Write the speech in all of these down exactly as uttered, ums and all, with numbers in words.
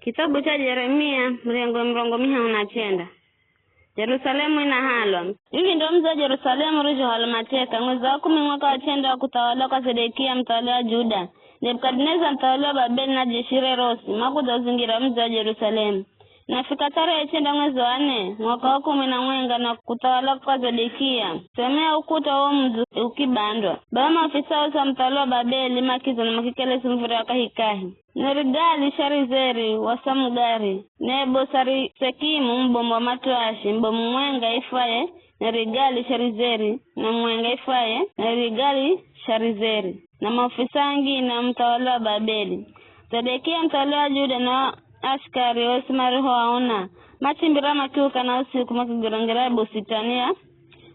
Kitabu cha Jeremia, mrengo mirongo mihahu na chenda. Jerusalemu inahalwa. Vivi ndo mdzi wa Jerusalemu urizhohalwa mateka, mwezi wa kumi, mwaka wa chenda wa kuthawala kwa Zedekia mthawali wa Juda, Nebukadineza mthawali wa Babeli na jeshi re rosi, makudza uzingira mdzi wa Jerusalemu. Nafika tarehe chenda mwezi wa nne, mwaka wa kumi na mwenga na kuthawala kwa Zedekia, sehemu ya ukuta wa wo mdzi ukibandwa. Bai maofisa osi a mthawali wa Babeli makiza na makikelesi muv̱era wa kahikahi. Nerigali Sharizeri wa Samugari, Nebo-sarisekimu mubomu wa matoashi, mubomu mwenga aifwaye Nerigali Sharizeri, na mwenga aifwaye Nerigali Sharizeri, na maofisa angine a muthawali wa Babeli. Zedekia muthawali wa Juda na asikari osi marihoaona, machimbira makiuka na usiku makigwira ngira ya busitani ya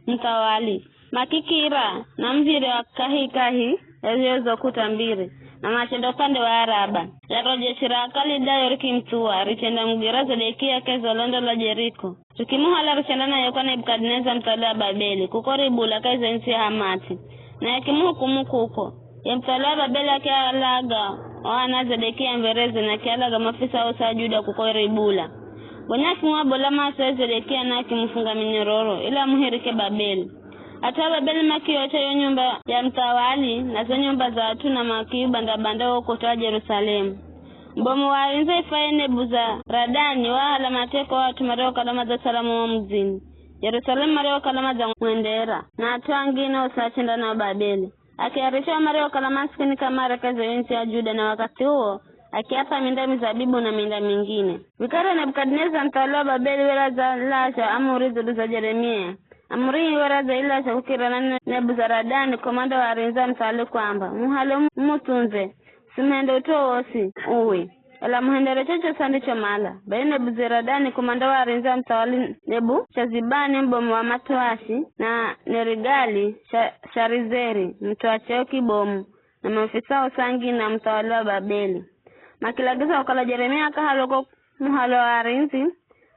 muthawali. Makikira na muv̱ire wa kahikahi ya zho zo kuta mbiri, na machenda upande wa Araba. Ela ro jeshi ra Akalidayo rikimuthuwa, richenda mugwira Zedekia kahi za lwandza lwa Jeriko. Rikimuhala richenda naye kwa Nebukadineza muthawali wa Babeli, kuko Ribula kahi za ntsi ya Hamathi, naye akimuhukumu kuko. Ye muthawali wa Babeli akialaga o ana a Zedekia mvereze, na akialaga maofisa osi a Juda kuko Ribula. Gonya akimuabola maso ye Zedekia na akimufunga minyororo, ili amuhirike Babeli. At'u a Babeli makiot'a yo nyumba ya muthawali, na zo nyumba za at'u, na makiubanda-banda wo ukuta wa Jerusalemu. Mubomu wa arinzi aifwaye Nebuzaradani waahala mateka o at'u mariokala madzasala mumo mudzini Jerusalemu, mariokala madzamwendera, na at'u angine osi achenda nao Babeli. Akiarisha o mariokala masikini kamare kahi za yo ntsi ya Juda, na wakathi uwo akiap'a minda mizabibu na minda mingine. Vikara Nebukadineza muthawali wa Babeli were adzalazha amuri dzulu za Jeremia. Amuri ii were adzailazha kukirana na Nebuzaradani, komanda wa arinzi a muthawali, kwamba, "Muhale mu-, mutsundze, simuhende ut'u wowosi uwi, ela muhendere chochosi andichomala." Bai Nebuzaradani, komanda wa arinzi a muthawali, Nebushazibani mubomu wa matoashi, na Nerigali Sha-, Sharizeri, mut'u wa cheo kibomu, na maofisa osi angine a muthawali wa Babeli, makilagiza kukala Jeremia akahalwe ko muhalo wa arinzi,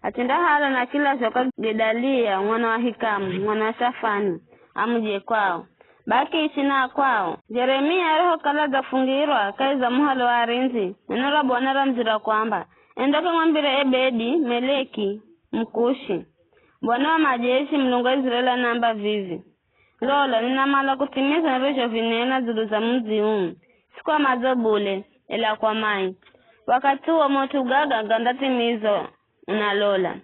achendahalwa na akilazhwa kwa Gedalia mwana wa Ahikamu, mwana wa Shafani, amuje kwao. Bai akiishi na akwao. Jeremia arihokala adzafungirwa kahi za muhalo wa arinzi, neno ra Bwana ramudzira kwamba, "Enda ukamwambire Ebedi-meleki Mukushi, Bwana wa majeshi, Mulungu wa Iziraeli anaamba vivi, 'Lola, ninamala kuthimiza nirizhovinena dzulu za mudzi uu, si kwa madzo bule, ela kwa mai. Wakathi uwo maut'u gaga gandathimizwa, unalola.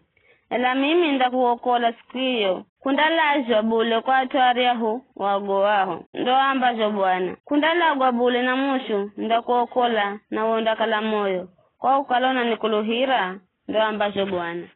Ela mimi nindakuokola siku iyo, k'undalazhwa bule kwa at'u aryahu waogoao, ndo aambazho Bwana. K'undalagwa bule na mushu, nindakuokola, nawe undakala moyo, kwa kukala unanikuluhira, ndo aambazho Bwana.'"